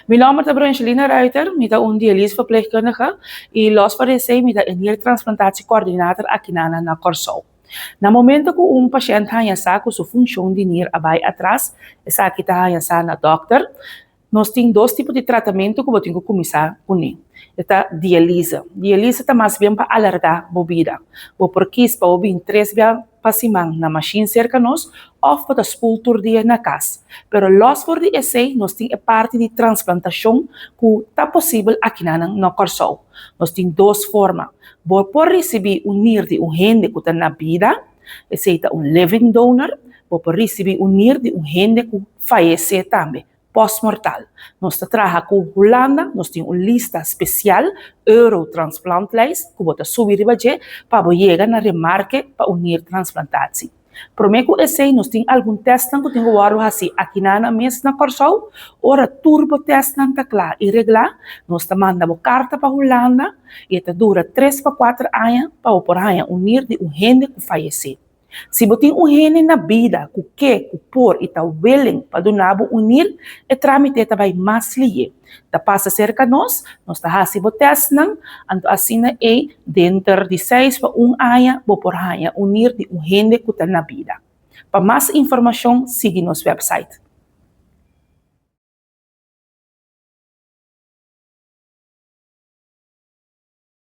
Mi nòmber ta Brangelina Ruiter, mi ta un dialiseverpleegkundige i lòs for di esei mi ta e niertransplantatiecoördinator akinan na Kòrsou. Na momento ku un pashènt haña sa ku su funshon di nier a bai atras, esaki ta haña sa na dòkter. Nos tin dos tipo di tratamentu ku bo tin ku kuminsá kuné. E ta dialise. Dialise ta mas bien pa alargá bo bida. Bo por kis pa bo bin tres bia pa siman na mashin serka nos òf bo ta spul tur dia na kas. Pero lòs for di esei nos tin e parti di transplantashon ku ta posibel akinanan na Kòrsou. Nos tin dos forma. Bo por risibí un nir di un hende ku ta na bida, esei ta un living donor. Bo por risibí un nir di un hende ku fayesé tambe, postmortal. Nos ta traha ku Hulanda, nos tin un lista spesial, Eurotransplantlijst, ku bo ta subi riba dje pa bo yega na remarke pa un niertransplantatie. Promé ku esei nos tin algun tèstnan ku tin ku wòrdu hasi akinan mes na Kòrsou. Ora tur bo tèstnan ta kla i reglá, nos ta manda bo karta pa Hulanda i e ta dura tres pa kuater aña pa bo por haña un nir di un hende ku fayesé. Si bo tin un hende na bida ku ke, ku por i ta willing pa duna bo un nir, e trámite ta bai mas lihe. Ta pasa serka nos, nos ta hasi bo tèstnan, anto asina ei denter di seis pa un aña bo por haña un nir di un hende ku ta na bida. Pa mas informashon sigui nos wèpsait.